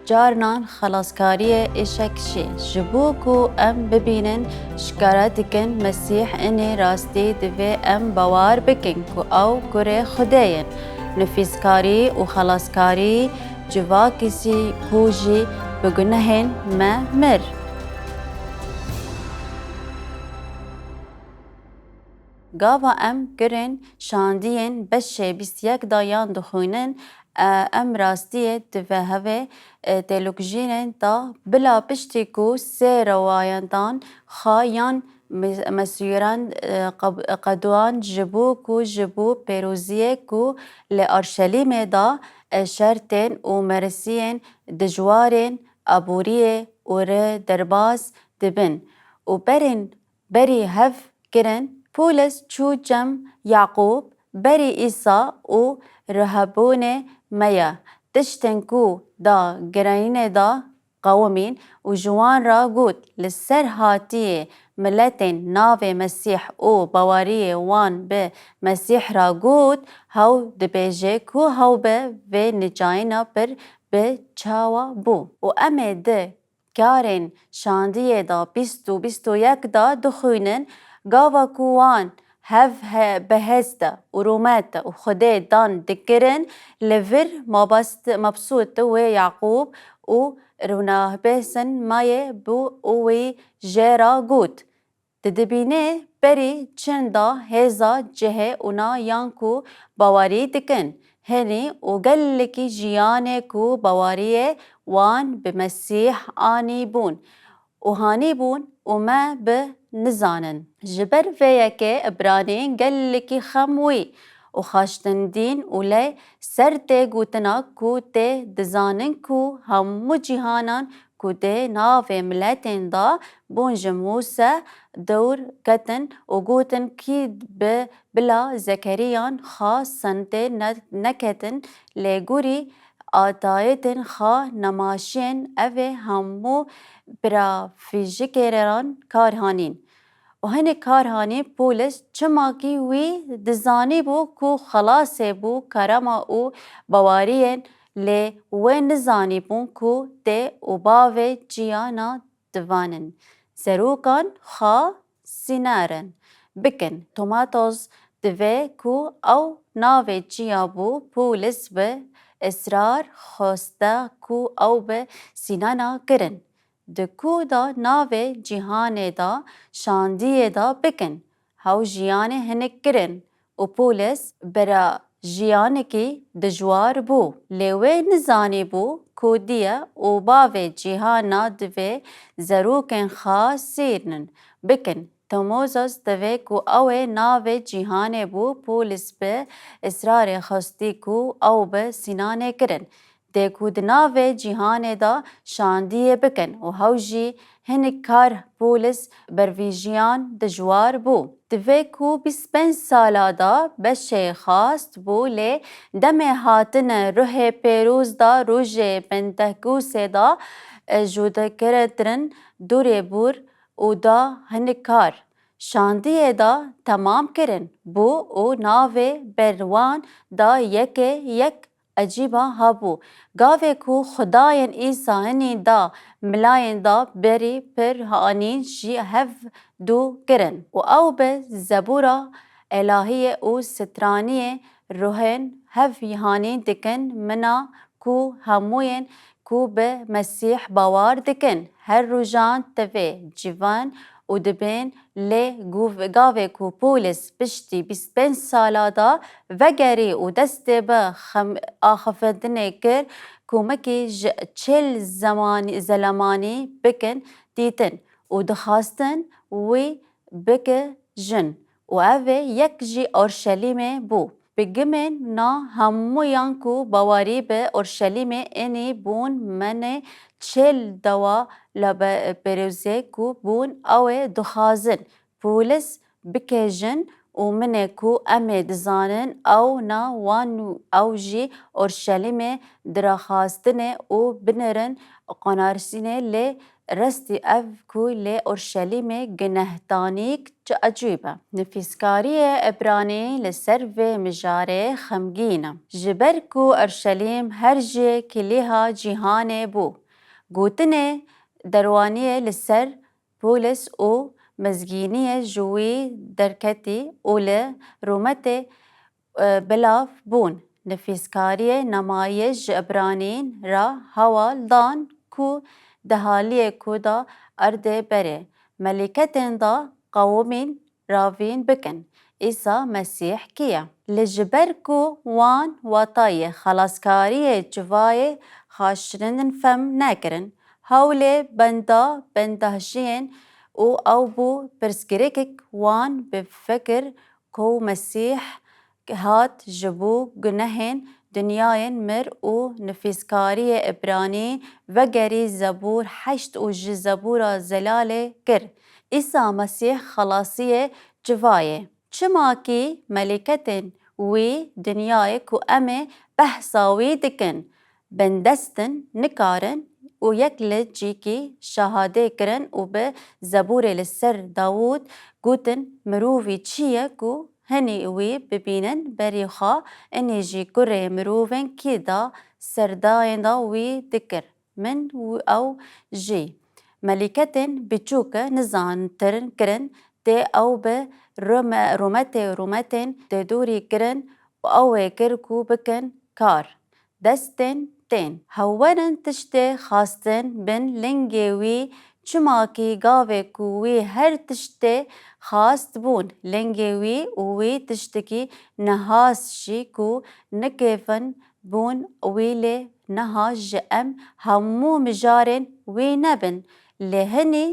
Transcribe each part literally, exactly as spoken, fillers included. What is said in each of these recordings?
Carinan xelaskariyê êşek jî. Ji bo ku em bibînin, şikare dikin Mesîh inî rastî, divê em bawer bikin ku ew kurê Xwedê ye. Nifîskarî û xelaskarî civakî sî ku jî bi gunehên me mir. Gava em kurên şandiyên beşê bîst yek da yan dixwînin, e, em rastiyê divê hevê, e, têlokjînên da bila piştî ku sê rewayandan xwe yan me-, mesûran, e, qeb-, qeduan ji bo ku ji bo pêroziyê ku li Orşelîmê da, e, şertên û merisiyên dijwarên aboriyê û re derbas dibin û berên berî hev kirin, Pûlis çû cem Yaqûb, berî Îsa û rihebûnê me ye. Tiştên ku da gireyînê da qewimîn û ji wan re got, li ser hatiyê miletên navê Mesîh û baweriyê wan bi Mesîh re got, hew dibêje ku hew bi vê nicayîna pir bi çawa bû. Û em ê di karên şandiyê de bîst û bîst û yek de dixwînin, gava ku wan hev he-, bi hêz de û rûmet de û Xwedê dan dikirin, li vir mabast-, mebsût wê Yaqûb û rûnahbêsin mayê bû û wî jê re got, Tu dibînî berî çin da hêza cihê ûna yan ku bawerî dikin, hinî û gelekî jiyanê ku baweriyê wan bi Mesîh anî bûn û hanî bûn û me bi nizanin. Ji ber vê yekê Ibranî gelekî xem wî û xaştin dîn û lê ser tê gotina ku tê dizanin ku hemû cîhanan ku dê navê miletên da bûn ji Mûse dewr ketin û gotin, kî bi bila Zekeriyan xwe sentê ne-, neketin, lê gorî adayetên xwe nemaşiyên evê hemû pira fîjikêran kar hanîn. Û hinek kar hanî Pûlis çimakî wî dizanîbû ku xelasê bû kerema û baweriyên, lê wê nizanîbûn ku tê û bavê çiyana divanin. Zerokan xwe sînerin bikin. Tomatos divê ku ew navê çiya bû, Pûlis bi israr xweste ku ew bi sînana kirin. Di ku da navê cîhanê da şandiyê da bikin. Hew jiyanê hinek kirin û Pûlis bera jiyanekî dijwar bû. Lê wê nizanîbû ku diye û bavê cîhana divê zerokên xwe sîrnin bikin. Tomozos divê ku ew ê navê cîhanê bû, Pûlis bi israrê xwestî ku ew bi sînanê kirin. Dê ku di navê cîhanê de şandiyê bikin û hew jî hinek kar Pûlis bervîjiyan dijwar bû. Divê ku bîst pênc sala de beşê xast bû, lê demê hatine ruhê pêroz de rojê Pentekûsê de, e, jûdekiretirin dûrê bûr û da hinek kar şandiyê de temam kirin bû û navê berwan da yekê yek ecîba habû. Gavê ku xwedayên Îsa hinî da milayên da berî pir hanîn jî hev dû kirin û ew bi zebûra elahiyê û straniyê ruhên hev hanîn dikin, mina ku hemûyên ku bi Mesîh bawer dikin, her rojan tevê civan û dibên lê guv-, gavê ku Pûlis piştî bîst pênc sala da vegerî û destê bi xem-, axiftinê kir, komekî ji çil zemanî, zelemanî bikin dîtin û dixwastin wî bike jin û ev ê yek jî Orşelîmê bû. Bi gimên na hemûyan ku bawerî bi Orşelîmê enî bûn, menê çil dewa la be-, perozê ku bûn, ew ê dixwazin Pûlis bike jin û min e ku em ê dizanin ew na wan û ew jî Orşelîmê diraxastinê û binêrin qanarsînê lê restî ev ku lê Orşelîmê ginehtanîk çi ecûb e. Nifîskariyê Ebranî li ser vê mijarê xemgîn e. Ji ber ku Orşelîm her ji kilîha cîhanê bû, gotinê derwaniyê li ser Polis û mizgîniyê ji wî derketî û li rûmetê, e, belav bûn. Nifîskariyê nemayê ji Ibranîn re heval dan ku di haliyê ku da erdê berê melîketên da qewimîn ravîn bikin, Îsa Mesîh kî ye? Lê ji ber ku wan watayê xelaskariyê civayê xaşirindin fem nekirin, hewlê benda bendahşiyên û ew bû pirsgirêkek wan bi fikir ku Mesîh hat ji bo gunehên dinyayên mir û nifîskariyê Ibranî vegerî Zebûr heşt û ji Zebûra Zelalê kir. Îsa Mesîh xelasiyê civayê. Çima kî melîketên wî dinyayê ku em ê behsa wî dikin, bindest in, nikarin û yek li cîkî şahadê kirin û bi Zebûrê li ser Dawûd gotin, mirovî çi ye ku hinî wî bibînin berî xwe, inî jî kurê mirovên kî da serdayên da wî dikir. Min û ew jî melîketên biçûk nizantirin kirin, tê ew bi rûme-, rûmetê rûmetên dêdûrî kirin û ew ê kir ku bikin kar. Destên tên. Hewerin tiştê xastin bin lingê wî, çima kî gavê ku wî her tiştê xast bûn, lingê wî û wî tiştekî nehas jî ku nikêfin bûn wî lê niha ji em hemû mijarên wî nebin. Lê hinî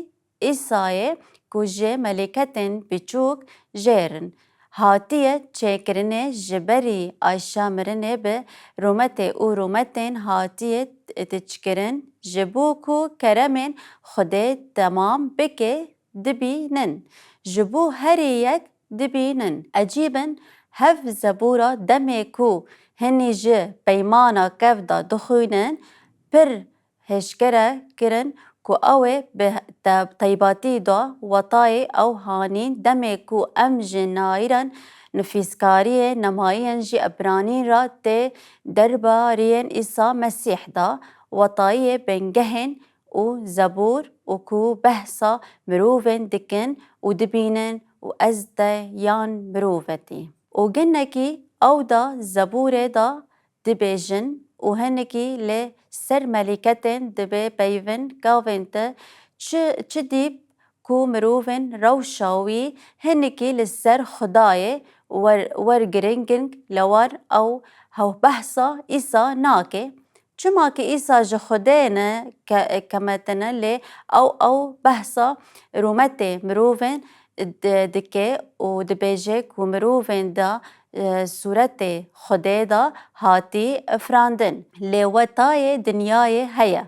Îsayê ku ji melîketên biçûk jêr in, hatiye çêkirinê ji berî aşa mirinê bi rûmetê û rûmetên hatiye tiçkirin, ji bo ku keremên Xwedê temam bike dibînin. Ji bo herî yek dibînin. Ecîb in, hev Zebûra demê ku hinî ji peymana kev de dixwînin, pir hêşkere kirin ku ew ê bi te-, teybatî de wetayê ew hanîn demê ku em ji nayîran nifîskariyê nemayiyên jî Ebranîn re tê derbariyên Îsa Mesîh de wetayiyê bingehên û Zebûr û ku behsa mirovên dikin û dibînin û ez de yan mirovetî. Û ginekî ew da Zebûrê da dibêjin û hinekî li ser melîketên dibê peyvin gavên te çi, çi dîb ku mirovên rewşa wî hinekî li ser Xwedayê wer, wergiringin lewar ew hew behsa Îsa nake. Çima ki Îsa ji Xwedê ne ke-, kemetine lê ew, ew behsa rûmetê mirovên di-, dike û dibêje ku mirovên da, e, sûretê Xwedê da hatî ifrandin. Lê wetayê dinyayê heye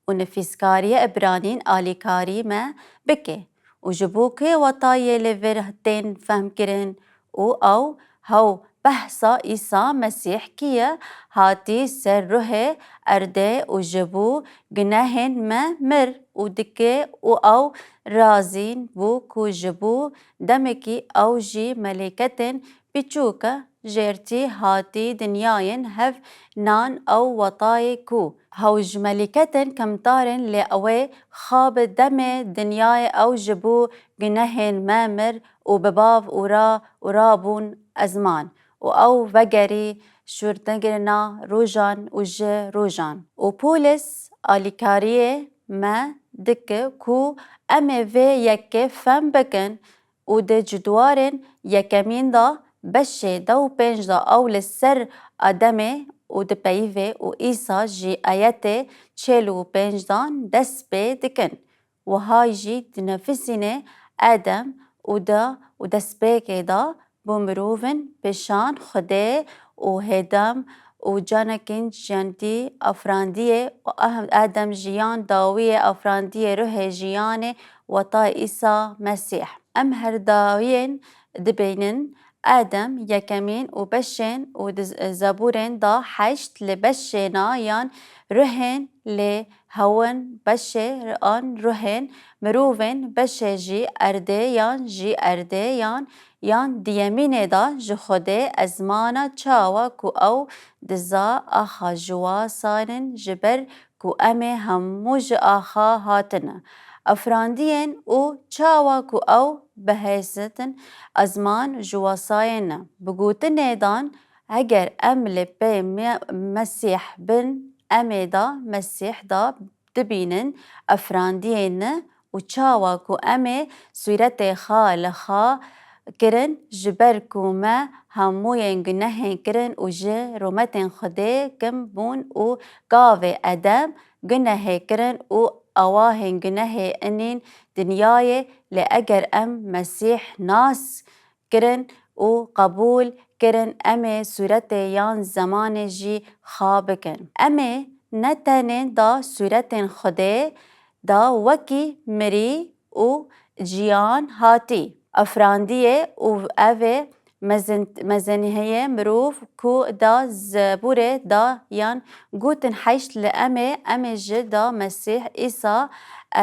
û nifîskariyê Ebranîn alîkarî me bike. Û ji bo kê wetayê li vir tên fehmkirin û ew hew behsa Îsa Mesîh kî ye, hatî ser ruhê erdê û ji bo gunehên me mir û dike û ew razîn bû ku ji bo demekî ew jî melîketên biçûke jêrtî hatî dinyayên hev nan ew wetayê ku hew ji melîketên kemtarên lê ew ê xwe bi demê dinyayê ew ji bo gunehên me mir û bi bav û ra û rabûn ezman û ew vegerî şûrdegirina rojan û ji rojan. Û Pûlis alîkariyê me dike ku em ê vê yekê fem bikin û di ciduarên yekemîn de beşê deh û pênc de ew li ser Ademê û dipeyivê û Îsa jî ayetê çel û pênc dan dest pê dikin. Wiha jî dinifisîne Adem û da û destpêkê da bû mirovin pêşan Xwedê û hêdam û canekîn jiyandî afirandiyê û ah-, Adem jiyan dawiyê afirandiyê ruhê jiyanê weta Îsa Mesîh. Em her dawiyên dibînin Edem yekemîn û beşên û di z-, zebûrên da heşt li beşêna yan ruhên lê hewin beşê an ruhên mirovên beşê jî erdê yan jî erdê yan yan diyemînê da ji Xwedê ezmana çawa ku ew diza axa ji wasanin ji ber ku em ê hemû ji axa hatine afirandiyên û çawa ku ew bihêsitin ezman ji wasayê ne. Bi gotinê dan, eger em li pê Me-, Mesîh bin, em ê da Mesîh da dibînin afirandiyê ne û çawa ku em ê sûretê xwe li xwe kirin, ji ber ku me hemûyên gunehên kirin û ji rûmetên Xwedê kim bûn û gavê Edem gunehê kirin û awahên gunehê inîn dinyayê, lê eger em Mesîh nas kirin û qebûl kirin, em ê sûretê yan zemanê jî xwe bikin. Em ê ne tenê da sûretên Xwedê da wekî mirî û jiyan hatî afirandiyê û ev ê mezin-, mezinheyê mirov ku da zebûrê da yan gotin heşt li em ê, em ê ji da Mesîh Îsa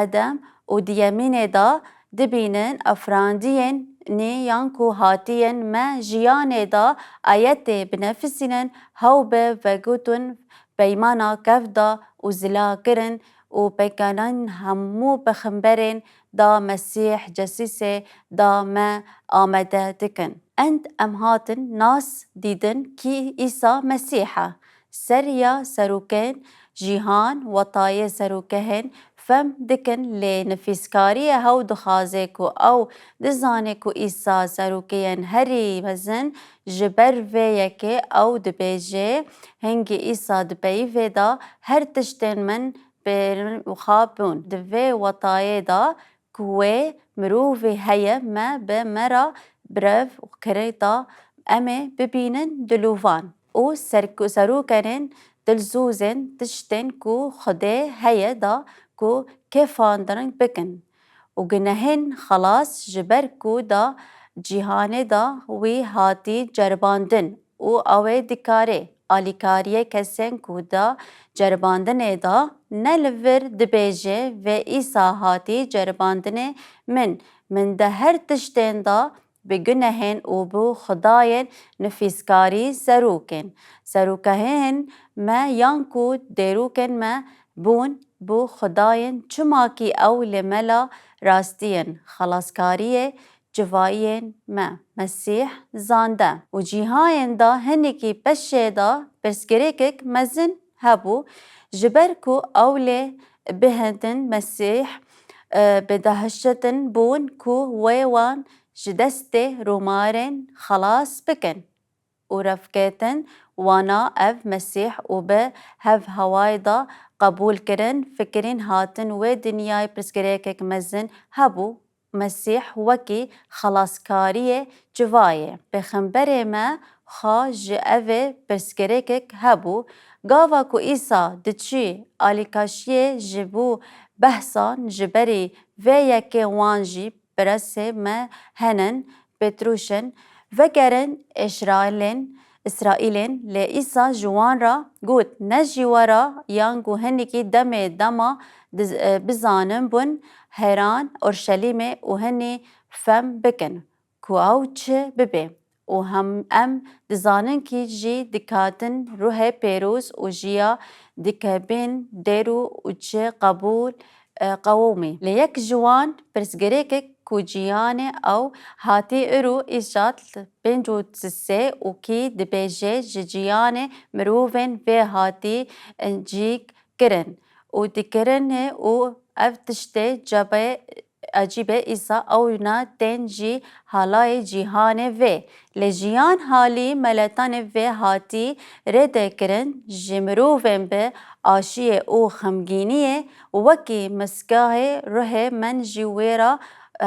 Edem û diyemînê da dibînin afirandiyên nê yan ku hatiyên me jiyanê da ayetê binefisînin hew bi vegotin peymana kev da û zila kirin û pêkanên hemû pexemberên da Mesîh cesîsê da me amade dikin. End em hatin nas dîtin kî Îsa Mesîh e. Seriya serokên cîhan, wetayê serokehên fem dikin, lê nifîskariyê hew dixwaze ku ew dizane ku Îsa serokeyên herî mezin ji ber vê yekê ew dibêje, hingî Îsa di peyivê de her tiştên min pêrin û xwe bûn. Di vê wetayê de ku wê mirovê heye me bi me re birev û kirêta em ê bibînin dilovan û serk-, serokenên dilsozên tiştên ku Xwedê heye da ku kêfandirin bikin û gunehên xelas ji ber ku da cîhanê da wî hatî ceribandin û ew ê dikarê alîkariyê kesên ku da ceribandinê da ne li vir dibêje vê Îsa hatî ceribandinê min, min de her tiştên da bi gunehên û bi xwedayên nifîskarî serokên, serokehên me yan ku dêrokên me bûn bi xwedayên çimakî ew li mela rastiyên xelaskariyê civayiyên me, Mesîh, zande. Û cîhayên de hinekî peşê de pirsgirêkek mezin hebû, ji ber ku ew lê bihindin Mesîh, e, bi dehşetin bûn ku wê wan ji destê Romarên xelas bikin. Û revketin wana ev Mesîh û bi hev hewayê de qebûl kirin, fikirîn hatin wê dinyayê pirsgirêkek mezin hebû. Mesîh wekî xelaskariyê civayê. Pêxemberê me xwe ji evê pirsgirêkek hebû. Gava ku Îsa diçî alîkaşiyê ji bo behsan ji berî vê yekê wan jî pirsê me henin, Pêtrûşin, vegerin Îsraîlên, Îsraîlên, lê Îsa ji wan re got, ne ji we re yan ku hinekî demê dema diz-, e, bizanin bûn heran Orşelîmê û hinî fem bikin ku ew çi bibe. Û hem em dizanin kî jî dikatin ruhê pêroz û jiya dikebin dêru û çi qebûl, e, qewimî. Lê yek ji wan pirsgirêkek ku cîhanê ew hatî îro îşat pênc û sê û kî dibêje ji cîhanê mirovên vê hatî, e, cîk kirin û dikirinê û ev tiştê cebe ecîbê Îsa ew ne tên jî halayê cîhanê vê. Lê jiyan halî meletanê vê hatî rêde kirin, ji mirovên bi aşiyê û xemgîniyê wekî mizgahê ruhê min jî wê re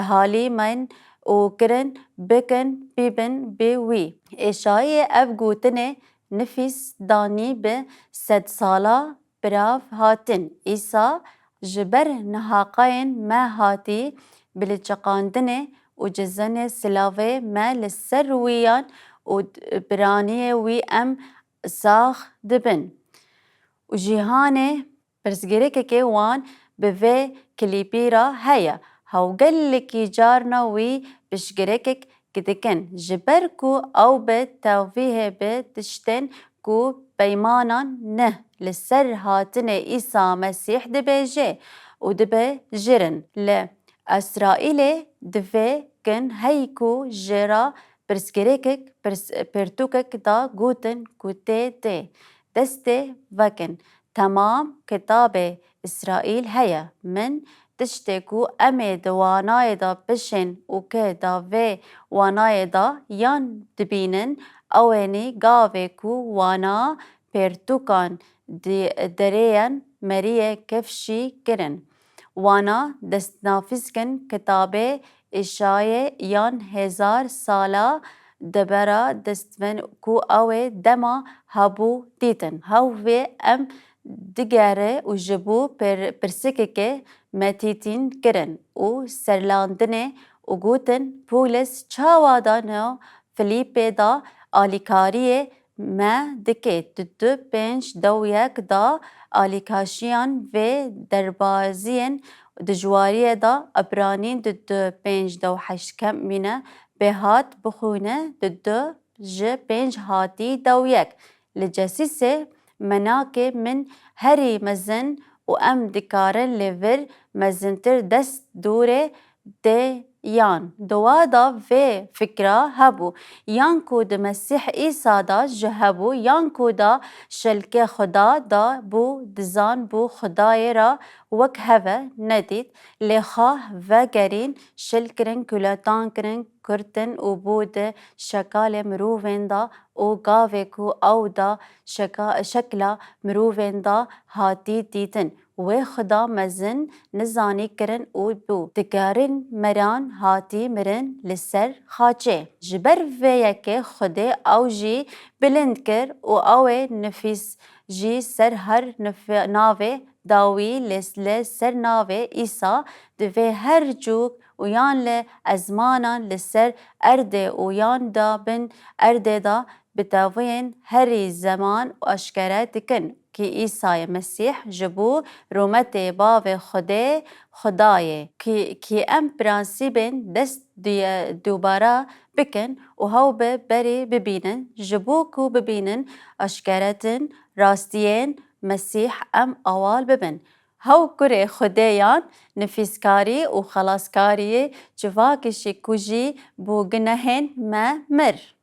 halî min û kirin bikin bibin bi wî. Êşayiyê ev gotinê nifîs danî bi sedsala birav hatin. Îsa ji ber nehaqayên me hatî biliçiqandinê û cizenê silavê me li ser wiyan û d-, biraniyê wî em sax dibin. Û cîhanê pirsgirêkekê wan bi vê klîpî re heye. Hew gelekî carna wî piştgirêkek dikin, ji ber ku ew bi tevîhê bi tiştên ku peymanan ne li ser hatinê Îsa Mesîh dibêje û dibêjirin. Li Îsraîlê divê kin hey ku jê re pirsgirêkek, pirs-, pirtûkek da gotin ku tê tê destê vekin. Temam kitabê Îsraîl heye. Min tiştê ku em ê di wanayê de bişên û ki da vê wanayê de yan dibînin, ew ê nî gavê ku wana pêrtûkan di-, derêyen meriyê kifşî kirin. Wana destnafîskin kitabê Îşayê yan hezar sala debera destven ku ew ê dema hebû dîtin. Hew vê em digere û ji bo pir-, pirsikeke metîtîn kirin û serlandinê û gotin, Pûlis çawa da neo Filîpê da alîkariyê me dike? Di du pênc dew yek da alîkaşiyan vê derbaziyên dijwariyê da, Ebranî di du pênc dew heşt kemîne bê hat bixwîne di du ji pênc hatî dew yek. Li Cesîsê menakê min herî mezin û em dikarin li vir mezintir dest dûrê tê yan. Di wa da vê fikra hebû, yan ku di Mesîh Îsa da ji hebû, yan ku da şilkê Xuda da bû, dizan bû Xudayê ra wek heve nedît, lê xwe vegerîn, şil kirin, kuletan kirin, kurtin û bû di şekalê mirovên da û gavê ku ew da şeka-, şekla mirovên da hatî dîtin. Wê Xuda mezin nizanî kirin û bû. Digerin meran hatî mirin li ser xaçê. Ji ber vê yekê Xwedê ew jî bilind kir û ew ê nifîs jî ser her nif-, navê dawî li, li ser navê Îsa divê her cûk û yan li ezmanan li ser erdê û yan da bin erdê da bi teviyên herî zeman aşkere dikin ki Îsayê Mesîh ji bo rûmetê Bavê Xwedê, Xwedayê, ki, ki em prensîbên dest duye-, dubara bikin û hew bi berî bibînin, ji bo ku bibînin aşkeretin rastiyên Mesîh em awal bibin. Hew kurê Xwedê yan nifîskarî û xelaskariyê civakî jî ku jî bo ginehên me mir.